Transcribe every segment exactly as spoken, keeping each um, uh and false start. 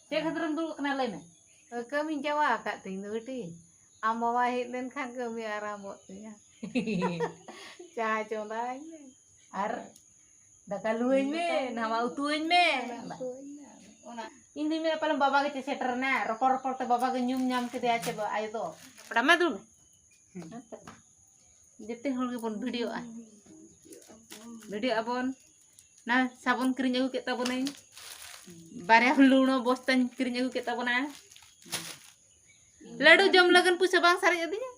ᱪᱮᱫ ᱠᱷᱟᱹᱛᱤᱨᱮᱢ ᱫᱩᱲᱩᱵ ᱠᱟᱱᱟ, ᱞᱟᱹᱭ ᱢᱮ? ᱠᱟᱹᱢᱤᱧ ᱪᱟᱵᱟ ᱟᱠᱟᱫ ᱛᱤᱧ ᱫᱚ ᱵᱤᱴᱤ᱾ ᱟᱢ ᱵᱟᱵᱟᱭ ᱦᱮᱡ ᱞᱮᱱᱠᱷᱟᱱ ᱠᱟᱹᱢᱤ ᱟᱨᱟᱢᱵᱚᱜ ᱛᱤᱧᱟ᱾ ᱪᱟ ᱪᱚᱸᱫᱟᱭ ᱢᱮ᱾ ᱟᱨ ᱫᱟᱠᱟ ᱞᱩᱣᱟᱹᱧ ᱢᱮ, ᱫᱟᱠᱟ ᱱᱟᱣᱟ ᱩᱛᱩᱣᱟᱹᱧ ᱢᱮ᱾ ᱚᱱᱟ ᱩᱛᱩᱣᱟᱹᱧ ᱢᱮ᱾ ᱚᱱᱟ ᱤᱧ ᱫᱩᱧ ᱢᱮᱱᱟ ᱯᱟᱞᱮᱱ ᱵᱟᱵᱟ ᱜᱮ ᱪᱮ ᱥᱮᱴᱮᱨ ᱮᱱᱟ, ᱨᱚᱯᱚᱲ ᱨᱚᱯᱚᱲ ᱛᱮ ᱵᱟᱵᱟ ᱜᱮ ᱧᱩᱢ ᱧᱟᱢ ᱠᱮᱫᱮᱭᱟ ᱪᱮ ᱵᱟ-, ᱟᱭᱳ ᱫᱚ᱾ ᱯᱟᱲᱟ ᱢᱟ ᱫᱩᱲᱩᱵ ᱢᱮ᱾ ᱦᱮᱸ᱾ ᱡᱮᱛᱮ ᱦᱚᱲ ᱜᱮᱵᱚᱱ ᱵᱷᱤᱰᱤᱭᱳᱜᱼᱟ᱾ ᱵᱷᱤᱰᱤᱭᱳ ᱟᱵᱚᱱ᱾ ᱱᱟ ᱥᱟᱵᱚᱱ ᱠᱤᱨᱤᱧ ᱟᱹᱜᱩ ᱠᱮᱫ ᱛᱟᱵᱚᱱᱟᱹᱧ᱾ ᱵᱟᱨᱭᱟ ᱞᱩᱬᱚ ᱵᱚᱥᱛᱟᱧ ᱠᱤᱨᱤᱧ ᱟᱹᱜᱩ ᱠᱮᱫ ᱛᱟᱵᱚᱱᱟ᱾ ᱞᱟᱹᱰᱩ ᱡᱚᱢ ᱞᱟᱹᱜᱤᱫ ᱯᱩᱭᱥᱟᱹ ᱵᱟᱝ ᱥᱟᱨᱮᱡ ᱟᱹᱫᱤᱧᱟ᱾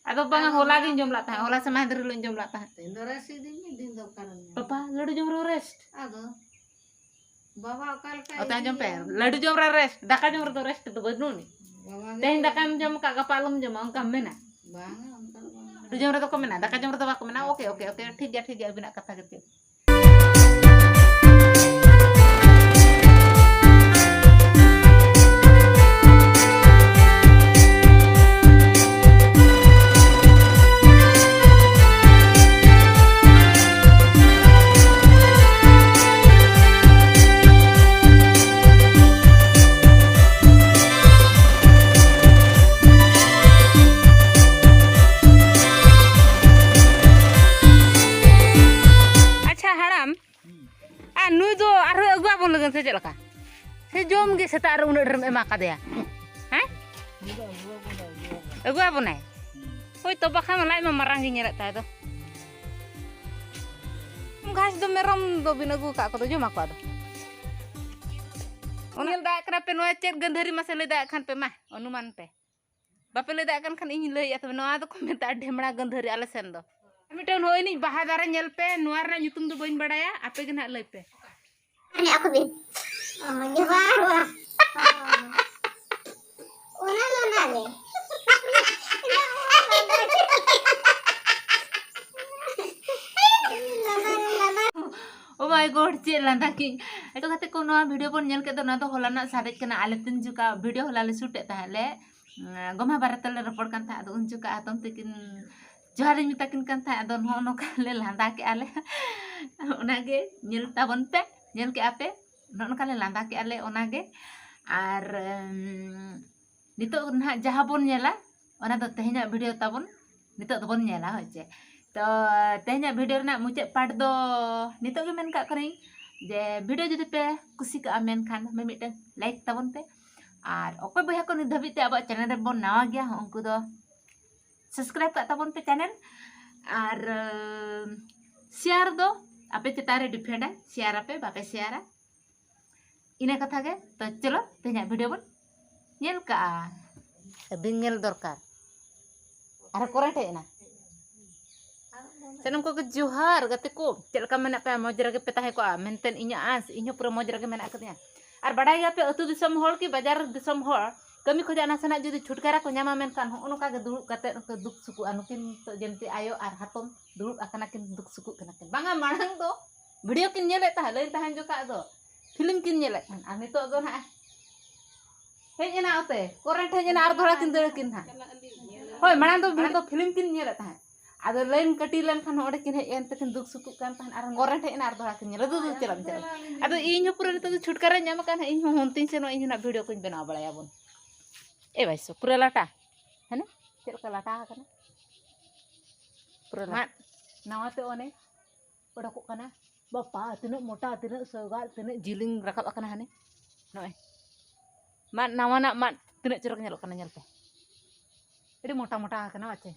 ᱟᱫᱚ ᱵᱟᱝᱟ, ᱟᱫᱚ ᱦᱚᱞᱟ ᱵᱟᱝ᱾ ᱜᱤᱧ ᱡᱚᱢ ᱞᱟᱜ ᱛᱟᱦᱮᱸᱫ, ᱦᱚᱞᱟ ᱥᱮ ᱢᱟᱦᱫᱮᱨ ᱦᱤᱞᱳᱜ ᱤᱧ ᱡᱚᱢ ᱞᱟᱜ ᱛᱟᱦᱮᱸᱫ᱾ ᱛᱮᱦᱮᱧ ᱫᱚ ᱨᱮᱥᱴ ᱤᱫᱤᱧ ᱢᱮ, ᱫᱤᱱ ᱫᱚ ᱚᱠᱟᱨᱮᱢ ᱧᱟᱢᱟ? ᱯᱟᱯᱟ, ᱞᱟᱹᱰᱩ ᱡᱚᱢ ᱨᱮᱦᱚᱸ ᱨᱮᱥᱴ᱾ ᱟᱫᱚ ᱵᱟᱵᱟ ᱚᱠᱟ ᱞᱮᱠᱟᱭ ᱚᱛᱟ ᱟᱸᱡᱚᱢ ᱯᱮ, ᱤᱫᱤᱭᱟ? ᱞᱟᱹᱰᱩ ᱡᱚᱢ ᱨᱮ ᱨᱮᱥᱴ, ᱫᱟᱠᱟ ᱡᱚᱢ ᱨᱮᱫᱚ ᱨᱮᱥᱴ ᱫᱚ ᱵᱟᱹᱱᱩᱜ ᱟᱹᱱᱤᱡ᱾ ᱵᱟᱵᱟ ᱜᱮ ᱛᱮᱦᱮᱧ ᱫᱟᱠᱟᱢ ᱡᱚᱢ ᱟᱠᱟᱫ, ᱜᱟᱯᱟ ᱟᱞᱚᱢ ᱡᱚᱢᱟ, ᱚᱱᱠᱟᱢ ᱢᱮᱱᱟ᱾ ᱵᱟᱝᱟ, ᱚᱱᱠᱟ ᱫᱚ ᱵᱟᱝᱟ᱾ ᱞᱟᱹᱰᱩ ᱡᱚᱢ ᱨᱮᱫᱚ ᱠᱚ ᱢᱮᱱᱟ, ᱫᱟᱠᱟ ᱡᱚᱢ ᱨᱮᱫᱚ ᱵᱟᱠᱚ ᱢᱮᱱᱟ᱾ ᱳᱠᱮ, ᱳᱠᱮ, ᱳᱠᱮ, ᱴᱷᱤᱠ ᱜᱮᱭᱟ, ᱴᱷᱤᱠ ᱜᱮᱭᱟ, ᱟᱹᱵᱤᱱᱟᱜ ᱠᱟᱛᱷᱟ ᱜᱮ ᱪᱮᱫ᱾ ᱟᱪᱪᱷᱟ ᱦᱟᱲᱟᱢ, ᱟᱨ ᱱᱩᱭ ᱫᱚ ᱟᱨᱦᱚᱸ ᱟᱹᱜᱩ ᱟᱵᱚᱱ ᱞᱟᱹᱜᱤᱫ ᱥᱮ ᱪᱮᱫ ᱞᱮᱠᱟ? ᱥᱮ ᱡᱚᱢ ᱜᱮ ᱥᱮᱛᱟᱜ ᱨᱮ ᱩᱱᱟᱹᱜ ᱰᱷᱮᱨᱮᱢ ᱮᱢᱟ ᱠᱟᱫᱮᱭᱟ? ᱦᱮᱸ? ᱟᱹᱜᱩ ᱟᱵᱚᱱᱟᱭ? ᱦᱳᱭ ᱛᱚ, ᱵᱟᱠᱷᱟᱱ ᱞᱟᱡ ᱢᱟ ᱢᱟᱨᱟᱝ ᱜᱮ ᱧᱮᱞᱮᱫ ᱛᱟᱭ ᱫᱚ᱾ ᱜᱷᱟᱥ ᱫᱚ ᱢᱮᱨᱚᱢ ᱫᱚ ᱵᱤᱱ ᱟᱹᱜᱩ ᱟᱠᱟᱫ ᱠᱚᱫᱚ, ᱡᱚᱢᱟ ᱠᱚ ᱟᱫᱚ? ᱧᱮᱞ ᱫᱟᱲᱮᱭᱟᱜ ᱠᱟᱱᱟ ᱯᱮ ᱱᱚᱣᱟ ᱪᱮᱫ ᱜᱟᱹᱱᱫᱷᱟᱹᱨᱤ, ᱢᱟᱥᱮ ᱞᱟᱹᱭ ᱫᱟᱲᱮᱭᱟᱜ ᱠᱷᱟᱱ ᱯᱮ ᱢᱟ, ᱚᱱᱩᱢᱟᱱ ᱯᱮ᱾ ᱵᱟᱯᱮ ᱞᱟᱹᱭ ᱫᱟᱲᱮᱭᱟᱜ ᱠᱟᱱ ᱠᱷᱟᱱ ᱤᱧ ᱞᱟᱹᱭᱮᱫᱼᱟ ᱛᱚᱵᱮ, ᱱᱚᱣᱟ ᱫᱚᱠᱚ ᱢᱮᱛᱟᱜᱼᱟ ᱰᱷᱮᱢᱲᱟ ᱜᱟᱹᱱᱫᱷᱟᱹᱨᱤ ᱟᱞᱮ ᱥᱮᱱ ᱫᱚ᱾ ᱟᱨ ᱢᱤᱫᱴᱮᱱ ᱦᱳᱭ ᱱᱤᱡ ᱵᱟᱦᱟ ᱫᱟᱨᱮ ᱧᱮᱞ ᱯᱮ, ᱱᱚᱣᱟ ᱨᱮᱱᱟᱜ ᱧᱩᱛᱩᱢ ᱫᱚ ᱵᱟᱹᱧ ᱵᱟᱲᱟᱭᱟ, ᱟᱯᱮ ᱜᱮ ᱱᱟᱦᱟᱜ ᱞᱟᱹᱭ ᱯᱮ᱾ ᱟᱹᱱᱤᱡ ᱟᱠᱚ ᱵᱤᱱ᱾ ᱚ, ᱡᱚᱦᱟᱨ᱾ ᱚᱱᱟ ᱞᱟᱸᱫᱟ ᱜᱮ᱾ Oh my God, ᱪᱮᱫ ᱞᱟᱸᱫᱟ ᱠᱤ? ᱮᱛᱚ ᱠᱟᱛᱮ ᱠᱚ ᱱᱚᱣᱟ ᱵᱷᱤᱰᱤᱭᱳ ᱵᱚᱱ ᱧᱮᱞ ᱠᱮᱫ ᱫᱚ, ᱱᱚᱣᱟ ᱫᱚ ᱦᱚᱞᱟᱱᱟᱜ ᱥᱟᱨᱮᱡ ᱠᱟᱱᱟ᱾ ᱟᱞᱮ ᱛᱤᱱ ᱡᱚᱠᱷᱟ ᱵᱷᱤᱰᱤᱭᱳ ᱦᱚᱞᱟ ᱞᱮ ᱥᱩᱴᱮᱫ ᱛᱟᱦᱮᱸᱫ ᱞᱮ, ᱩᱸ, ᱜᱚᱢᱦᱟ ᱵᱟᱨᱮ ᱛᱮᱞᱮ ᱨᱚᱯᱚᱲ ᱠᱟᱱ ᱛᱟᱦᱮᱸᱫ, ᱟᱫᱚ ᱩᱱ ᱡᱚᱠᱷᱟ ᱦᱟᱛᱚᱢ ᱛᱟᱹᱠᱤᱱ ᱡᱚᱦᱟᱨᱤᱧ ᱢᱮᱛᱟ ᱠᱤᱱ ᱠᱟᱱ ᱛᱟᱦᱮᱸᱫ, ᱟᱫᱚ ᱱᱚᱜᱼᱚ ᱱᱚᱝᱠᱟ ᱞᱮ ᱞᱟᱸᱫᱟ ᱠᱮᱜᱼᱟ ᱞᱮ᱾ ᱚᱱᱟᱜᱮ ᱧᱮᱞ ᱛᱟᱵᱚᱱ ᱯᱮ, ᱧᱮᱞ ᱠᱮᱜᱼᱟ ᱯᱮ᱾ ᱱᱚᱜᱼᱚ ᱱᱚᱝᱠᱟ ᱞᱮ ᱞᱟᱸᱫᱟ ᱠᱮᱜᱼᱟ ᱞᱮ ᱚᱱᱟᱜᱮ᱾ ᱟᱨ ᱩᱢ, ᱱᱤᱛᱚᱜ ᱱᱟᱦᱟᱜ ᱡᱟᱦᱟᱸ ᱵᱚᱱ ᱧᱮᱞᱟ, ᱚᱱᱟ ᱫᱚ ᱛᱮᱦᱮᱧᱟᱜ ᱵᱷᱤᱰᱤᱭᱳ ᱛᱟᱵᱚᱱ᱾ ᱱᱤᱛᱚᱜ ᱫᱚᱵᱚᱱ ᱧᱮᱞᱟ, ᱦᱳᱭ ᱪᱮ? ᱛᱚ ᱛᱮᱦᱮᱧᱟᱜ ᱵᱷᱤᱰᱤᱭᱳ ᱨᱮᱱᱟᱜ ᱢᱩᱪᱟᱹᱫ ᱯᱟᱨᱴ ᱫᱚ ᱱᱤᱛᱚᱜ ᱜᱮ ᱢᱮᱱ ᱠᱟᱜ ᱠᱟᱹᱱᱟᱹᱧ ᱡᱮ ᱵᱷᱤᱰᱤᱭᱳ ᱡᱩᱫᱤ ᱯᱮ ᱠᱩᱥᱤ ᱠᱟᱜᱼᱟ, ᱢᱮᱱᱠᱷᱟᱱ ᱢᱤᱢᱤᱫᱴᱟᱝ ᱞᱟᱭᱤᱠ ᱛᱟᱵᱚᱱ ᱯᱮ᱾ ᱟᱨ ᱚᱠᱚᱭ ᱵᱚᱭᱦᱟ ᱠᱚ ᱱᱤᱛ ᱫᱷᱟᱹᱵᱤᱡ ᱛᱮ ᱟᱵᱚᱣᱟᱜ ᱪᱮᱱᱮᱞ ᱨᱮᱵᱚᱱ ᱱᱟᱣᱟ ᱜᱮᱭᱟ, ᱩᱱᱠᱩ ᱫᱚ ᱥᱟᱵᱥᱠᱨᱟᱭᱤᱵ ᱠᱟᱜ ᱛᱟᱵᱚᱱ ᱯᱮ ᱪᱮᱱᱮᱞ᱾ ᱟᱨ ᱥᱮᱭᱟᱨ ᱫᱚ ᱟᱯᱮ ᱪᱮᱛᱟᱱ ᱨᱮ ᱰᱤᱯᱮᱱᱰᱟᱭ, ᱥᱮᱭᱟᱨ ᱟᱯᱮ ᱵᱟᱯᱮ ᱥᱮᱭᱟᱨᱟ, ᱤᱱᱟᱹ ᱠᱟᱛᱷᱟ ᱜᱮ᱾ ᱛᱚ ᱪᱚᱞᱚ ᱛᱮᱦᱮᱧᱟᱜ ᱵᱷᱤᱰᱤᱭᱳ ᱵᱚᱱ ᱧᱮᱞ ᱠᱟᱜᱼᱟ᱾ ᱟᱹᱵᱤᱱ ᱧᱮᱞ ᱫᱚᱨᱠᱟᱨ᱾ ᱟᱨᱦᱚᱸ ᱠᱚᱨᱮᱱᱴ ᱦᱮᱡ ᱮᱱᱟ᱾ ᱥᱟᱱᱟᱢ ᱠᱚᱜᱮ ᱡᱚᱦᱟᱨ ᱜᱟᱛᱮ ᱠᱚ, ᱪᱮᱫ ᱞᱮᱠᱟ ᱢᱮᱱᱟᱜ ᱯᱮᱭᱟ? ᱢᱚᱡᱽ ᱨᱮᱜᱮ ᱯᱮ ᱛᱟᱦᱮᱸ ᱠᱚᱜᱼᱟ ᱢᱮᱱᱛᱮ ᱤᱧᱟᱹᱜ ᱟᱸᱥ, ᱤᱧ ᱦᱚᱸ ᱯᱩᱨᱟᱹ ᱢᱚᱡᱽ ᱨᱮᱜᱮ ᱢᱮᱱᱟᱜ ᱟᱠᱟᱫᱤᱧᱟ᱾ ᱟᱨ ᱵᱟᱰᱟᱭ ᱜᱮᱭᱟᱯᱮ, ᱟᱹᱛᱩ ᱫᱤᱥᱚᱢ ᱦᱚᱲ ᱠᱤ ᱵᱟᱡᱟᱨ ᱫᱤᱥᱚᱢ ᱦᱚᱲ ᱠᱟᱹᱢᱤ ᱠᱷᱚᱱᱟᱜ ᱱᱟᱥᱮᱱᱟᱜ ᱡᱩᱫᱤ ᱪᱷᱩᱴᱠᱟᱨᱟ ᱠᱚ ᱧᱟᱢᱟ, ᱢᱮᱱᱠᱷᱟᱱ ᱦᱚᱸᱜᱼᱚ ᱱᱚᱝᱠᱟ ᱜᱮ ᱫᱩᱲᱩᱵ ᱠᱟᱛᱮ ᱩᱱᱠᱩ ᱫᱩᱠ ᱥᱩᱠᱩᱜᱼᱟ᱾ ᱱᱩᱠᱤᱱ ᱱᱤᱛᱚᱜ ᱡᱮᱢᱛᱤ ᱟᱭᱳ ᱟᱨ ᱦᱟᱛᱚᱢ ᱫᱩᱲᱩᱵ ᱟᱠᱟᱱᱟ ᱠᱤᱱ, ᱫᱩᱠ ᱥᱩᱠᱩᱜ ᱠᱟᱱᱟ ᱠᱤᱱ᱾ ᱵᱟᱝᱟ, ᱢᱟᱲᱟᱝ ᱫᱚ ᱵᱷᱤᱰᱤᱭᱳ ᱠᱤᱱ ᱧᱮᱞᱮᱫ ᱛᱟᱦᱮᱸᱫ, ᱞᱟᱹᱭ ᱛᱟᱦᱮᱸᱫ ᱡᱚᱠᱷᱟᱜ ᱫᱚ ᱯᱷᱤᱞᱢ ᱠᱤᱱ ᱧᱮᱞᱮᱫ ᱛᱟᱦᱮᱸᱫ, ᱟᱨ ᱱᱤᱛᱚᱜ ᱫᱚ ᱱᱟᱦᱟᱜ ᱦᱮᱡ ᱮᱱᱟ ᱚᱛᱮ, ᱠᱚᱨᱮᱱᱴ ᱦᱮᱡ ᱮᱱᱟ, ᱟᱨ ᱫᱷᱚᱲᱟ ᱠᱤᱱ ᱫᱟᱹᱲ ᱠᱤᱱ ᱱᱟᱦᱟᱜ᱾ ᱦᱳᱭ, ᱢᱟᱲᱟᱝ ᱫᱚ ᱵᱷᱤᱰᱤᱭᱳ ᱫᱚ ᱯᱷᱤᱞᱢ ᱠᱤᱱ ᱧᱮᱞᱮᱫ ᱛᱟᱦᱮᱸᱫ, ᱟᱫᱚ ᱞᱟᱭᱤᱱ ᱠᱟᱹᱴᱤ ᱞᱮᱱᱠᱷᱟᱱ ᱱᱚᱰᱮ ᱠᱤᱱ ᱦᱮᱡ ᱮᱱ ᱛᱮᱠᱤᱱ ᱫᱩᱠ ᱥᱩᱠᱩᱜ ᱠᱟᱱ ᱛᱟᱦᱮᱸᱫ, ᱟᱨ ᱠᱚᱨᱮᱱᱴ ᱦᱮᱡ ᱮᱱᱟ, ᱟᱨ ᱫᱷᱚᱲᱟ ᱠᱤᱱ ᱧᱮᱞᱟ᱾ ᱫᱩ, ᱫᱩ, ᱪᱟᱞᱟᱜ ᱢᱮ, ᱪᱟᱞᱟᱜ ᱢᱮ᱾ ᱟᱫᱚ ᱤᱧ ᱦᱚᱸ ᱯᱩᱨᱟᱹ ᱱᱤᱛᱚᱜ ᱫᱚ ᱪᱷᱩᱴᱠᱟᱨᱟᱧ ᱧᱟᱢ ᱟᱠᱟᱫ ᱱᱟᱦᱟᱜ, ᱤᱧ ᱦᱚᱸ ᱦᱚᱱᱛᱮᱧ ᱥᱮᱱᱚᱜᱼᱟ, ᱤᱧ ᱦᱚᱸ ᱱᱟᱦᱟᱜ ᱵᱷᱤᱰᱤᱭᱳ ᱠᱚᱧ ᱵᱮᱱᱟᱣ ᱵᱟᱲᱟᱭᱟᱵᱚᱱ᱾ ᱮ ᱵᱟᱭᱥᱚ, ᱯᱩᱨᱟᱹ ᱞᱟᱴᱟ᱾ ᱦᱮᱸ? ᱪᱮᱫ ᱞᱮᱠᱟ ᱞᱟᱴᱟ ᱟᱠᱟᱱᱟ? ᱯᱩᱨᱟᱹ ᱞᱟᱴᱟ᱾ ᱢᱟᱫ ᱱᱟᱣᱟ ᱛᱮ ᱚᱱᱮ ᱚᱰᱚᱠᱚᱜ ᱠᱟᱱᱟ᱾ ᱵᱟᱯᱟ, ᱛᱤᱱᱟᱹᱜ ᱢᱚᱴᱟ, ᱛᱤᱱᱟᱹᱜ ᱥᱚᱭᱜᱟᱫ, ᱛᱤᱱᱟᱹᱜ ᱡᱤᱞᱤᱧ ᱨᱟᱠᱟᱵ ᱟᱠᱟᱱᱟ ᱦᱟᱱᱮ᱾ ᱱᱚᱜᱼᱚᱭ᱾ ᱢᱟᱫ, ᱱᱟᱣᱟᱱᱟᱜ ᱢᱟᱫ ᱛᱤᱱᱟᱹᱜ ᱪᱚᱨᱚᱠ ᱧᱮᱞᱚᱜ ᱠᱟᱱᱟ, ᱧᱮᱞ ᱯᱮ᱾ ᱟᱹᱰᱤ ᱢᱚᱴᱟ ᱢᱚᱴᱟ ᱟᱠᱟᱱᱟ, ᱵᱟᱪᱮ?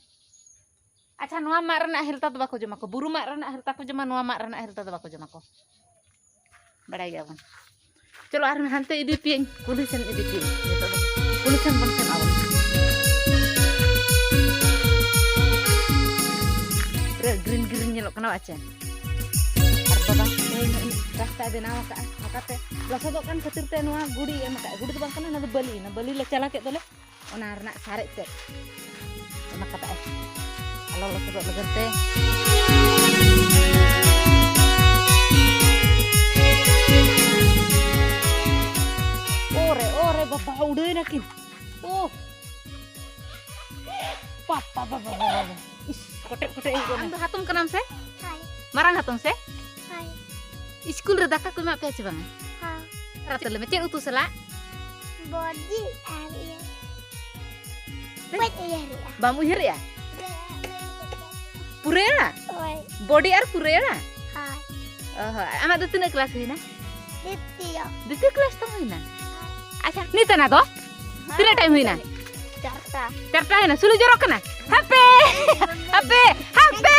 ᱟᱪᱪᱷᱟ, ᱱᱚᱣᱟ ᱢᱟᱫ ᱨᱮᱱᱟᱜ ᱦᱮᱞᱛᱟ ᱫᱚ ᱵᱟᱠᱚ ᱡᱚᱢᱟ ᱠᱚ᱾ ᱵᱩᱨᱩ ᱢᱟᱫ ᱨᱮᱱᱟᱜ ᱦᱮᱞᱛᱟ ᱠᱚ ᱡᱚᱢᱟ, ᱱᱚᱣᱟ ᱢᱟᱫ ᱨᱮᱱᱟᱜ ᱦᱮᱞᱛᱟ ᱫᱚ ᱵᱟᱠᱚ ᱡᱚᱢᱟ ᱠᱚ᱾ ᱵᱟᱲᱟᱭ ᱜᱮᱭᱟᱵᱚᱱ᱾ ᱪᱚᱞᱚ, ᱟᱨ ᱦᱟᱱᱛᱮ ᱤᱫᱤ ᱯᱮᱭᱟᱹᱧ, ᱠᱩᱞᱦᱤ ᱥᱮᱱ ᱤᱫᱤ ᱯᱮᱭᱟᱹᱧ᱾ ᱱᱤᱛᱚᱜ ᱫᱚ ᱠᱩᱞᱦᱤ ᱥᱮᱱ ᱵᱚᱱ ᱥᱮᱱᱚᱜᱼᱟ ᱵᱚᱱ᱾ ᱯᱩᱨᱟᱹ ᱜᱨᱤᱱ ᱜᱨᱤᱱ ᱧᱮᱞᱚᱜ ᱠᱟᱱᱟ, ᱵᱟᱪᱮ? ᱟᱨ ᱵᱟᱵᱟ ᱛᱮᱦᱮᱧ ᱨᱟᱥᱛᱟᱭ ᱵᱮᱱᱟᱣ ᱟᱠᱟᱫᱼᱟ, ᱚᱱᱠᱟᱛᱮ ᱞᱚᱥᱚᱫᱚᱜ ᱠᱟᱱ ᱠᱷᱟᱹᱛᱤᱨ ᱛᱮ ᱱᱚᱣᱟ ᱜᱩᱲᱤ ᱮᱢ ᱟᱠᱟᱫᱼᱟ᱾ ᱜᱩᱲᱤ ᱫᱚ ᱵᱟᱝ ᱠᱟᱱᱟ, ᱚᱱᱟ ᱫᱚ ᱵᱟᱹᱞᱤ, ᱚᱱᱟ ᱵᱟᱹᱞᱤ ᱞᱮ ᱪᱟᱞᱟ ᱠᱮᱫ ᱫᱚᱞᱮ, ᱚᱱᱟ ᱨᱮᱱᱟᱜ ᱥᱟᱨᱮᱡ ᱛᱮᱫ ᱚᱱᱟ ᱠᱟᱫᱟᱭ, ᱟᱞᱚ ᱞᱚᱥᱚᱫᱚᱜ ᱞᱟᱹᱜᱤᱫ ᱛᱮ᱾ ᱳᱨᱮ, ᱳᱨᱮ ᱵᱟᱵᱟ, ᱩᱰᱟᱹᱭ ᱱᱟᱠᱤᱱ᱾ ᱳ! ᱵᱟᱵᱟ, ᱵᱟᱵᱟ, ᱵᱟᱵᱟ, ᱵᱟᱵᱟ᱾ ᱤᱥ, ᱠᱚᱴᱮᱡ, ᱠᱚᱴᱮᱡ ᱦᱩᱭᱩᱜ ᱠᱟᱱᱟ᱾ ᱟᱢ ᱫᱚ ᱦᱟᱛᱚᱢ ᱠᱟᱱᱟᱢ ᱥᱮ? ᱦᱳᱭ᱾ ᱢᱟᱨᱟᱝ ᱦᱟᱛᱚᱢ ᱥᱮ? ᱦᱳᱭ᱾ ᱤᱥᱠᱩᱞ ᱨᱮ ᱫᱟᱠᱟ ᱠᱚ ᱮᱢᱟᱜ ᱯᱮᱭᱟ ᱪᱮ ᱵᱟᱝᱟ? ᱨᱟᱛᱮ ᱞᱮ ᱢᱮ, ᱪᱮᱫ ᱩᱛᱩ ᱥᱟᱞᱟᱜ? ᱵᱚᱰᱤ ᱟᱨ ᱤᱭᱟᱹ ᱵᱟᱹᱧ ᱩᱭᱦᱟᱹᱨᱮᱜᱼᱟ᱾ ᱵᱟᱢ ᱩᱭᱦᱟᱹᱨᱮᱜᱼᱟ? ᱵᱟᱹᱧ ᱩᱭᱦᱟᱹᱨᱮᱜᱼᱟ᱾ ᱯᱩᱨᱟᱹᱭ ᱟᱲᱟᱜ? ᱦᱳᱭ᱾ ᱵᱚᱰᱤ ᱟᱨ ᱯᱩᱨᱟᱹᱭ ᱟᱲᱟᱜ? ᱦᱳᱭ᱾ ᱚ ᱦᱚᱸ, ᱟᱢᱟᱜ ᱫᱚ ᱛᱤᱱᱟᱹᱜ ᱠᱞᱟᱥ ᱦᱩᱭᱱᱟ? ᱫᱤᱛᱤᱭᱚ᱾ ᱫᱤᱛᱤᱭᱚ ᱠᱞᱟᱥ ᱛᱟᱢ ᱦᱩᱭᱱᱟ? ᱟᱪᱪᱷᱟ, ᱱᱤᱛ ᱟᱱᱟ ᱫᱚ? ᱛᱤᱱᱟᱹᱜ ᱴᱟᱭᱤᱢ ᱦᱩᱭᱱᱟ? ᱪᱟᱨᱴᱟ᱾ ᱪᱟᱨᱴᱟ ᱦᱩᱭᱱᱟ, ᱥᱩᱞᱩ ᱡᱚᱨᱚᱜ ᱠᱟᱱᱟ᱾ ᱦᱟᱯᱮ! ᱦᱟᱯᱮ! ᱦᱟᱯᱮ!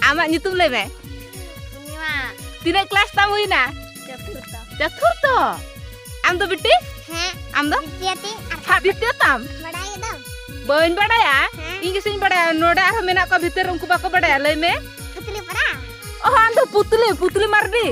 ᱟᱢᱟᱜ ᱧᱩᱛᱩᱢ ᱞᱟᱹᱭ ᱢᱮ᱾ ᱯᱩᱨᱱᱤᱢᱟ᱾ ᱛᱤᱱᱟᱹᱜ ᱠᱞᱟᱥ ᱛᱟᱢ ᱦᱩᱭᱱᱟ? ᱪᱚᱛᱩᱨᱛᱷᱚ᱾ ᱪᱚᱛᱩᱨᱛᱷᱚ᱾ ᱟᱢ ᱫᱚ ᱵᱤᱴᱤ? ᱦᱮᱸ᱾ ᱟᱢ ᱫᱚ? ᱫᱤᱛᱤᱭᱚ ᱛᱤᱧ ᱟᱨ ᱦᱟ, ᱫᱤᱛᱤᱭᱚ ᱛᱟᱢ? ᱵᱟᱰᱟᱭ ᱠᱮᱫᱟᱢ? ᱵᱟᱹᱧ ᱵᱟᱰᱟᱭᱟ᱾ ᱦᱮᱸ᱾ ᱤᱧ ᱜᱮᱥᱮᱧ ᱵᱟᱰᱟᱭᱟ᱾ ᱱᱚᱰᱮ ᱟᱨᱦᱚᱸ ᱢᱮᱱᱟᱜ ᱠᱚᱣᱟ ᱵᱷᱤᱛᱟᱹᱨ ᱨᱮ, ᱩᱱᱠᱩ ᱵᱟᱠᱚ ᱵᱟᱰᱟᱭᱟ᱾ ᱞᱟᱹᱭ ᱢᱮ᱾ ᱯᱩᱛᱞᱤ ᱯᱟᱲᱟ᱾ ᱚᱦᱚ, ᱟᱢ ᱫᱚ ᱯᱩᱛᱞᱤ, ᱯᱩᱛᱞᱤ ᱢᱟᱨᱰᱤ᱾